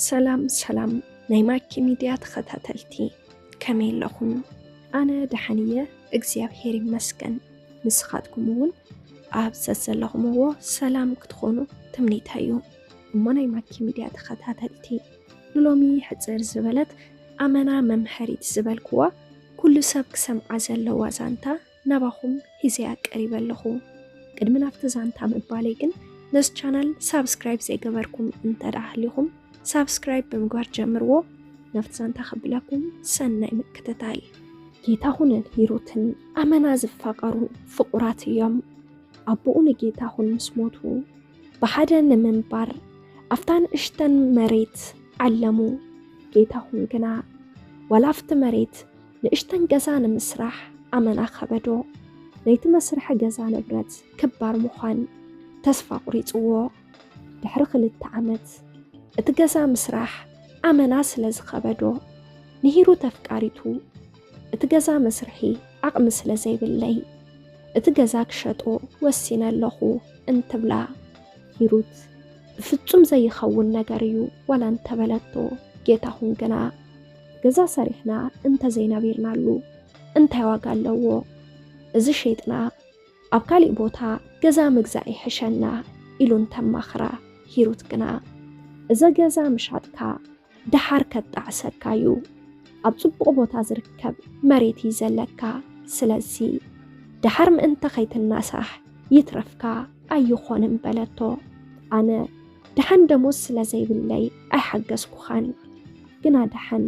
ሰላም ሰላም ናይ ማኪ ሚድያ ተኸታተልቲ፣ ከመይ ኣለኹም? ኣነ ደሓን እየ፣ እግዚኣብሔር ይመስገን። ንስኻትኩም እውን ኣብ ዘዘለኹምዎ ሰላም ክትኾኑ ትምኒተይ እዩ። እሞ ናይ ማኪ ሚድያ ተኸታተልቲ፣ ንሎሚ ሕጽር ዝበለት ኣመና መምሀሪት ዝበልክዋ ኩሉ ሰብ ክሰምዓ ዘለዋ ዛንታ ናባኹም ሒዘያ ቀሪበ ኣለኹ። ቅድሚ ናብቲ ዛንታ ምባለይ ግን ነዚ ቻናል ሳብስክራይብ ዘይገበርኩም እንተ ደኣ ሃሊኹም ሳብስክራይብ ብምግባር ጀምርዎ። ናብቲ ዛንታ ከብለኩም ሰናይ ምክትታል። ጌታሁንን ሂሩትን ኣመና ዝፋቐሩ ፍቑራት እዮም። ኣቦኡ ንጌታሁን ምስ ሞቱ ብሓደ ንምንባር ኣብታ ንእሽተን መሬት ዓለሙ። ጌታሁን ግና ዋላ ኣብቲ መሬት ንእሽተን ገዛ ንምስራሕ ኣመና ከበዶ። ናይቲ መስርሒ ገዛ ንብረት ክባር ምዃን ተስፋ ኣቑሪጽዎ። ድሕሪ ክልተ ዓመት እቲ ገዛ ምስራሕ ኣመና ስለ ዝኸበዶ፣ ንሂሩት ኣፍቃሪቱ፣ "እቲ ገዛ መስርሒ ዓቕሚ ስለ ዘይብለይ፣ እቲ ገዛ ክሸጦ ወሲነ ኣለኹ" እንትብላ፣ ሂሩት "ብፍጹም ዘይኸውን ነገር እዩ" ዋላ እንተበለቶ፣ ጌታሁን ግና "ገዛ ሰሪሕና እንተዘይነቢርናሉ እንታይ ዋጋ ኣለዎ? እዚ ሸይጥና ኣብ ካሊእ ቦታ ገዛ ምግዛእ ይሕሸና" ኢሉ እንተማኽራ፣ ሂሩት ግና "እዚ ገዛ ምሻጥካ ደሓር ከጣዕሰካ እዩ። ኣብ ጽቡቕ ቦታ ዝርከብ መሬት እዩ ዘለካ። ስለዚ ደሓር ምእንቲ ከይትናሳሕ ይትረፍካ ኣይኾንን" በለቶ። "ኣነ ደሓን ደሞዝ ስለ ዘይብለይ ኣይሓገዝኩኻን። ግና ደሓን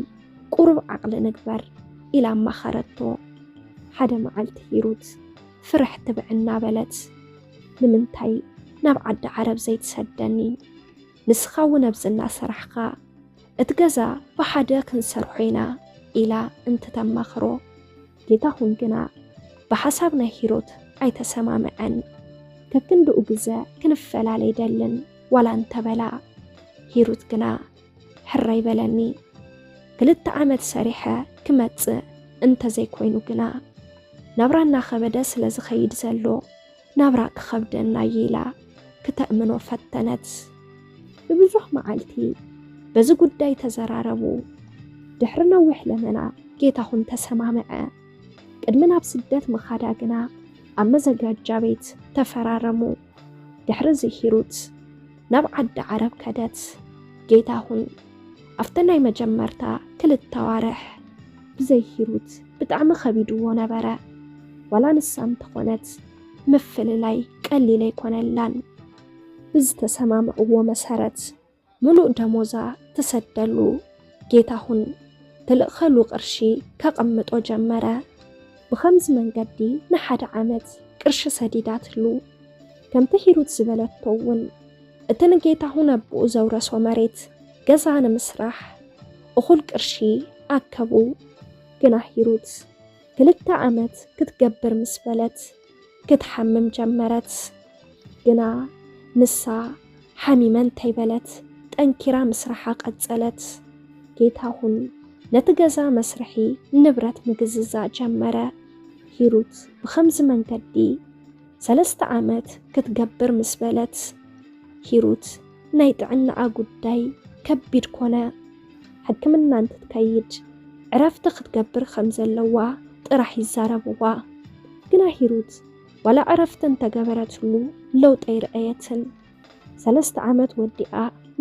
ቁሩብ ዓቕሊ ንግበር" ኢላ ኣማኸረቶ። ሓደ መዓልቲ ሂሩት ፍርሕ ትብዕ እናበለት፣ "ንምንታይ ናብ ዓዲ ዓረብ ዘይትሰደኒ? ንስኻ እውን ኣብዚ እናሰራሕኻ እቲ ገዛ ብሓደ ክንሰርሖ ኢና" ኢላ እንትተማኽሮ፣ ጌታሁን ግና ብሓሳብ ናይ ሂሩት ኣይተሰማምዐን። "ከክንድኡ ግዘ ክንፈላለ ኣይደልን" ዋላ እንተበላ፣ ሂሩት ግና "ሕራይ በለኒ፣ ክልተ ዓመት ሰሪሐ ክመጽእ እንተዘይኮይኑ ግና፣ ናብራ እናኸበደ ስለ ዝኸይድ ዘሎ ናብራ ክኸብደና እዩ" ኢላ ክተእምኖ ፈተነት። ንብዙሕ መዓልቲ በዚ ጉዳይ ተዘራረቡ። ድሕሪ ነዊሕ ለመና ጌታሁን ተሰማምዐ። ቅድሚ ናብ ስደት ምኻዳ ግና ኣብ መዘጋጃ ቤት ተፈራረሙ። ድሕሪ እዚ ሂሩት ናብ ዓዲ ዓረብ ከደት። ጌታሁን ኣብቲ ናይ መጀመርታ ክልተ ኣዋርሕ ብዘይ ሂሩት ብጣዕሚ ከቢድዎ ነበረ። ዋላ ንሳ እንተኾነት ምፍልላይ ቀሊል ኣይኮነላን። ብዝተሰማምዕዎ መሰረት ምሉእ ደሞዛ ትሰደሉ። ጌታሁን ትልእኸሉ ቅርሺ ከቐምጦ ጀመረ። ብኸምዚ መንገዲ ንሓደ ዓመት ቅርሺ ሰዲዳትሉ። ከምቲ ሂሩት ዝበለቶ እውን እቲ ንጌታሁን ኣቦኡ ዘውረሶ መሬት ገዛ ንምስራሕ እኹል ቅርሺ ኣከቡ። ግና ሂሩት ክልተ ዓመት ክትገብር ምስ በለት ክትሓምም ጀመረት። ግና ንሳ ሓሚመ እንተይበለት ጠንኪራ ምስራሓ ቀጸለት። ጌታሁን ነቲ ገዛ መስርሒ ንብረት ምግዝዛእ ጀመረ። ሂሩት ብኸምዚ መንገዲ ሰለስተ ዓመት ክትገብር ምስ በለት፣ ሂሩት ናይ ጥዕናኣ ጉዳይ ከቢድ ኮነ። ሕክምና እንትትከይድ ዕረፍቲ ክትገብር ከም ዘለዋ ጥራሕ ይዛረብዋ። ግና ሂሩት ዋላ ዕረፍቲ እንተገበረትሉ ለውጢ ኣይረኣየትን። ሰለስተ ዓመት ወዲኣ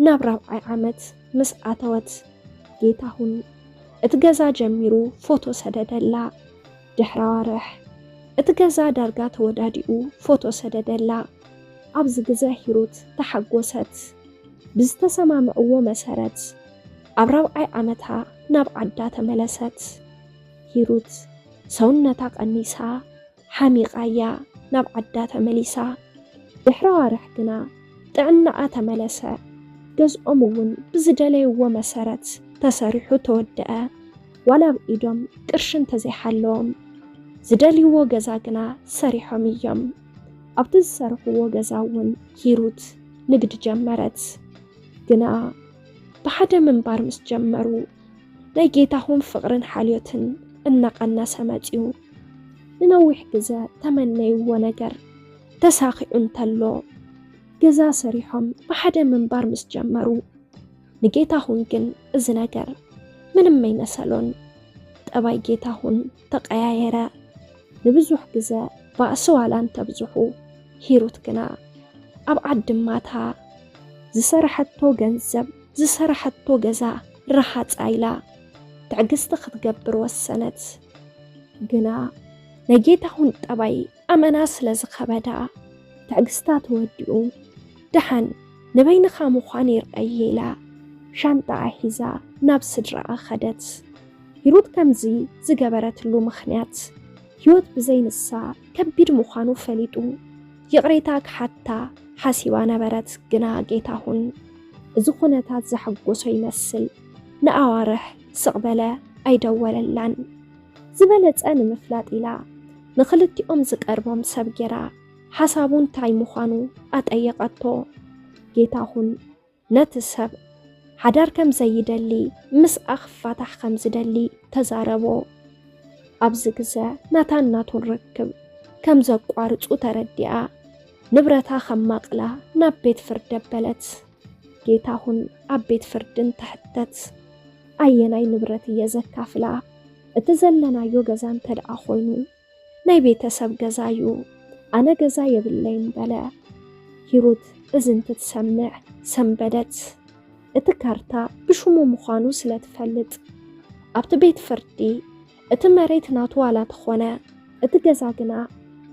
ናብ ራብዓይ ዓመት ምስ ኣተወት፣ ጌታሁን እቲ ገዛ ጀሚሩ ፎቶ ሰደደላ። ድሕሪ ኣዋርሕ እቲ ገዛ ዳርጋ ተወዳዲኡ ፎቶ ሰደደላ። ኣብዚ ግዘ ሂሩት ተሓጎሰት። ብዝተሰማምዕዎ መሰረት ኣብ ራብዓይ ዓመታ ናብ ዓዳ ተመለሰት። ሂሩት ሰውነታ ቀኒሳ ሓሚቓ እያ ናብ ዓዳ ተመሊሳ። ድሕሪ ኣዋርሕ ግና ጥዕናኣ ተመለሰ። ገዝኦም እውን ብዝደለይዎ መሰረት ተሰሪሑ ተወደአ። ዋላ ኣብ ኢዶም ቅርሺ እንተዘይሃለዎም፣ ዝደልይዎ ገዛ ግና ሰሪሖም እዮም። ኣብቲ ዝሰርሕዎ ገዛ እውን ሂሩት ንግዲ ጀመረት። ግና ብሓደ ምንባር ምስ ጀመሩ፣ ናይ ጌታሁን ፍቕርን ሓልዮትን እናቐነሰ መጺኡ። ንነዊሕ ግዘ ተመነይዎ ነገር ተሳኺዑ እንተሎ፣ ገዛ ሰሪሖም ብሓደ ምንባር ምስ ጀመሩ፣ ንጌታሁን ግን እዚ ነገር ምንም ኣይመሰሎን። ጠባይ ጌታሁን ተቐያየረ። ንብዙሕ ግዘ ባእሲ ዋላ እንተብዝሑ፣ ሂሩት ግና ኣብ ዓዲ ማታ ዝሰረሐቶ ገንዘብ፣ ዝሰረሐቶ ገዛ ረሃፃ ኢላ ትዕግስቲ ክትገብር ወሰነት። ግና ናይ ጌታሁን ጠባይ ኣመና ስለ ዝኸበዳ፣ ትዕግስታ ተወዲኡ፣ ደሓን ንበይንኻ ምዃን ይርኣየ ኢላ ሻንጣኣ ሒዛ ናብ ስድራኣ ኸደት። ሂሩት ከምዚ ዝገበረትሉ ምኽንያት፣ ህይወት ብዘይ ንሳ ከቢድ ምዃኑ ፈሊጡ፣ ይቕሬታ ክሓታ ሓሲባ ነበረት። ግና ጌታሁን እዚ ኩነታት ዘሐጎሶ ይመስል፣ ንኣዋርሕ ስቕ በለ ኣይደወለላን። ዝበለጸ ንምፍላጥ ኢላ ንኽልቲኦም ዝቐርቦም ሰብ ጌራ ሓሳቡ እንታይ ምዃኑ ኣጠየቐቶ። ጌታሁን ነቲ ሰብ ሓዳር ከም ዘይደሊ፣ ምስኣ ክፋታሕ ከም ዝደሊ ተዛረቦ። ኣብዚ ግዘ ናታን ናቱን ርክብ ከም ዘቋርጹ ተረዲኣ፣ ንብረታ ከማቕላ ናብ ቤት ፍርዲ ኣበለት። ጌታሁን ኣብ ቤት ፍርዲ እንትሕተት፣ ኣየናይ ንብረት እየ ዘካፍላ? እቲ ዘለናዮ ገዛ እንተ ደኣ ኮይኑ፣ ናይ ቤተሰብ ገዛ እዩ፣ ኣነ ገዛ የብለይን በለ። ሂሩት እዚ እንትትሰምዕ ሰንበደት። እቲ ካርታ ብሽሙ ምዃኑ ስለ ትፈልጥ፣ ኣብቲ ቤት ፍርዲ እቲ መሬት ናቱ ዋላ ተኾነ፣ እቲ ገዛ ግና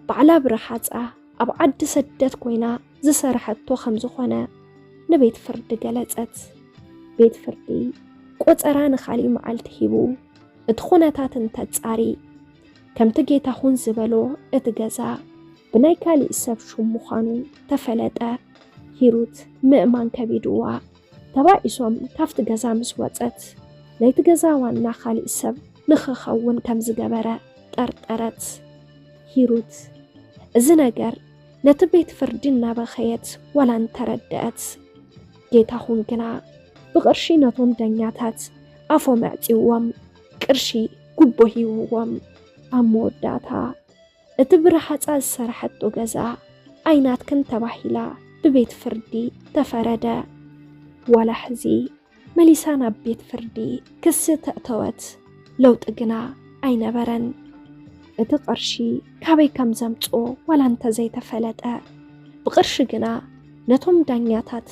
ባዕላ ብረሓጻ ኣብ ዓዲ ስደት ኮይና ዝሰርሐቶ ከም ዝኾነ ንቤት ፍርዲ ገለጸት። ቤት ፍርዲ ቆጸራ ንኻልእ መዓልቲ ሂቡ፣ እቲ ኩነታት እንተጻሪ፣ ከምቲ ጌታሁን ዝበሎ እቲ ገዛ ብናይ ካሊእ ሰብ ሹም ምዃኑ ተፈለጠ። ሂሩት ምእማን ከቢድዋ፣ ተባኢሶም ካብቲ ገዛ ምስ ወጸት፣ ናይቲ ገዛ ዋና ካሊእ ሰብ ንኽኸውን ከም ዝገበረ ጠርጠረት። ሂሩት እዚ ነገር ነቲ ቤት ፍርዲ እናበኸየት ዋላ እንተረድአት፣ ጌታኹን ግና ብቕርሺ ነቶም ዳኛታት ኣፎም ኣዕጺዎም፣ ቅርሺ ጉቦ ሂብዎም። ኣብ መወዳእታ እቲ ብረሃጻ ዝሰረሐቶ ገዛ ኣይናትክን ተባሂላ ብቤት ፍርዲ ተፈረደ። ዋላ ሕዚ መሊሳ ናብ ቤት ፍርዲ ክሲ ተእተወት፣ ለውጢ ግና ኣይነበረን። እቲ ቅርሺ ካበይ ከም ዘምጽኦ ዋላ እንተዘይተፈለጠ፣ ብቕርሺ ግና ነቶም ዳኛታት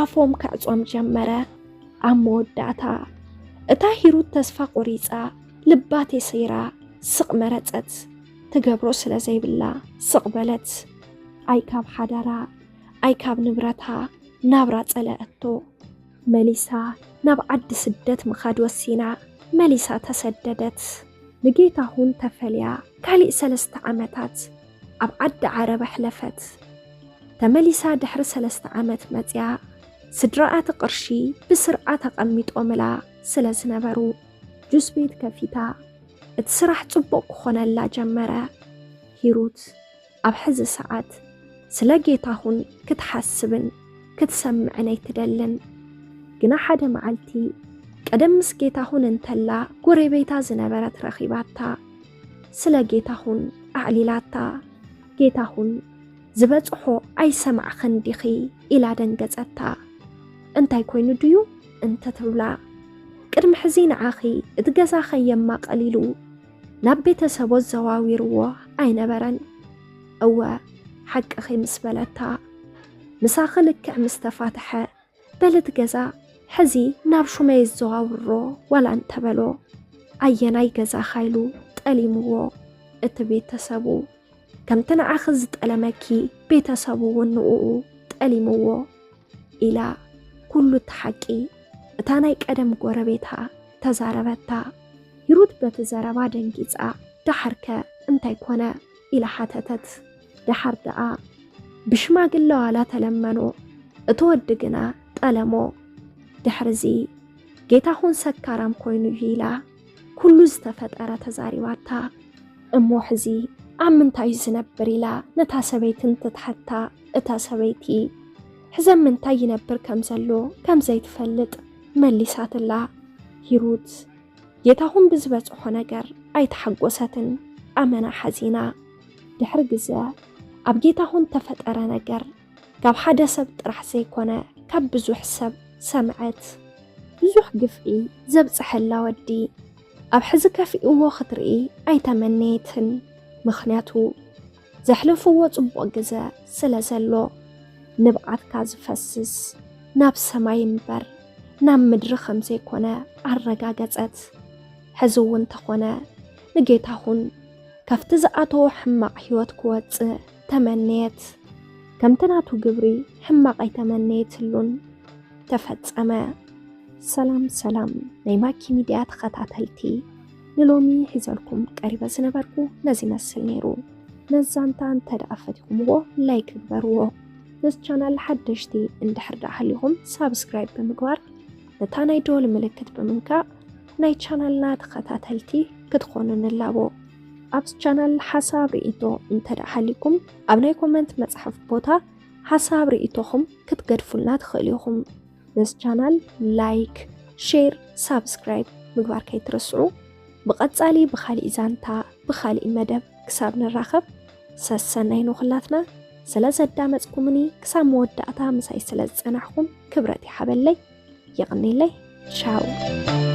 ኣፎም ከዕጾም ጀመረ። ኣብ መወዳእታ እታ ሂሩት ተስፋ ቆሪጻ፣ ልባ ተሰይራ ስቕ መረጸት። ትገብሮ ስለ ዘይብላ ስቕ በለት። ኣይ ካብ ሓዳራ፣ ኣይ ካብ ንብረታ ናብራ ጸለኣቶ። መሊሳ ናብ ዓዲ ስደት ምኻድ ወሲና፣ መሊሳ ተሰደደት። ንጌታሁን ተፈልያ ካሊእ ሰለስተ ዓመታት ኣብ ዓዲ ዓረብ ኣሕለፈት። ተመሊሳ ድሕሪ ሰለስተ ዓመት መጽያ፣ ስድራኣ እቲ ቅርሺ ብስርዓት ኣቐሚጦምላ ስለ ዝነበሩ፣ ጁስ ቤት ከፊታ እቲ ስራሕ ጽቡቕ ክኾነላ ጀመረ። ሂሩት ኣብ ሕዚ ሰዓት ስለ ጌታሁን ክትሓስብን ክትሰምዕን ኣይትደልን። ግና ሓደ መዓልቲ፣ ቀደም ምስ ጌታሁን እንተላ ጎረቤታ ዝነበረት ረኺባታ። ስለ ጌታሁን ኣዕሊላታ። ጌታሁን ዝበጽሖ ኣይሰማዕኽን ዲኺ? ኢላ ደንገጸታ። እንታይ ኮይኑ ድዩ? እንተ ትብላ፣ ቅድሚ ሕዚ ንዓኺ እቲ ገዛ ከየማቐል ኢሉ ናብ ቤተሰቦ ዘዋዊርዎ ኣይነበረን። እወ፣ ሓቅኺ ምስ በለታ፣ ምሳኺ ልክዕ ምስ ተፋትሐ፣ በል እቲ ገዛ ሕዚ ናብ ሹመይ ዘዋውሮ ዋላ እንተበሎ፣ ኣየናይ ገዛኻ ኢሉ ጠሊምዎ። እቲ ቤተሰቡ ከምቲ ንዓኺ ዝጠለመኪ ቤተሰቡ እውን ንእኡ ጠሊምዎ ኢላ ኩሉ እቲ ሓቂ እታ ናይ ቀደም ጎረቤታ ተዛረበታ። ሂሩት በቲ ዘረባ ደንጊጻ፣ ደሓርከ እንታይ ኮነ? ኢላ ሓተተት። ደሓር ደኣ ብሽማግለ ዋላ ተለመኖ፣ እቲ ወዲ ግና ጠለሞ። ድሕርዚ ጌታኹን ሰካራም ኮይኑ እዩ ኢላ ኩሉ ዝተፈጠረ ተዛሪባታ። እሞ ሕዚ ኣብ ምንታይ እዩ ዝነብር? ኢላ ነታ ሰበይቲ እንትትሓታ፣ እታ ሰበይቲ ሕዚ ኣብ ምንታይ ይነብር ከም ዘሎ ከም ዘይትፈልጥ መሊሳትላ። ሂሩት ጌታኹን ብዝበጽሖ ነገር ኣይተሓጎሰትን፣ ኣመና ሓዚና። ድሕሪ ግዘ ኣብ ጌታኹን ተፈጠረ ነገር ካብ ሓደ ሰብ ጥራሕ ዘይኮነ ካብ ብዙሕ ሰብ ሰምዐት። ብዙሕ ግፍዒ ዘብጽሐላ ወዲ ኣብ ሕዚ ከፊእዎ ክትርኢ ኣይተመነየትን። ምኽንያቱ ዘሕለፍዎ ጽቡቕ ግዘ ስለ ዘሎ። ንብዓትካ ዝፈስስ ናብ ሰማይ እምበር ናብ ምድሪ ከም ዘይኮነ ኣረጋገጸት። ሕዚ እውን እንተኾነ ንጌታሁን ካብቲ ዝኣተዎ ሕማቕ ህይወት ክወጽእ ተመነየት። ከምቲ ናቱ ግብሪ ሕማቕ ኣይተመነየትሉን። ተፈጸመ። ሰላም ሰላም ናይ ማኪ ሚድያ ተኸታተልቲ፣ ንሎሚ ሒዘልኩም ቀሪበ ዝነበርኩ ነዚ ይመስል ነይሩ። ነዚ ዛንታ እንተ ደኣ ፈቲኹምዎ ላይክ ግበርዎ። ነዚ ቻናል ሓደሽቲ እንድሕር ደኣ ሃሊኹም ሳብስክራይብ ብምግባር ነታ ናይ ደወል ምልክት ብምንካእ ናይ ቻናልና ተኸታተልቲ ክትኾኑ ንላቦ። ኣብዚ ቻናል ሓሳብ ርእይቶ እንተ ደኣ ሃሊኩም ኣብ ናይ ኮመንት መጽሓፍ ቦታ ሓሳብ ርእይቶኹም ክትገድፉልና ትኽእሉ ኢኹም። ነዚ ቻናል ላይክ፣ ሼር፣ ሳብስክራይብ ምግባር ከይትረስዑ። ብቐጻሊ ብኻሊእ ዛንታ ብኻሊእ መደብ ክሳብ ንራኸብ ሰሰናይ ንኹላትና። ስለ ዘዳመጽኩምኒ ክሳብ መወዳእታ ምሳይ ስለ ዝጸናሕኩም ክብረት ይሓበለይ። የቐንየለይ። ቻው።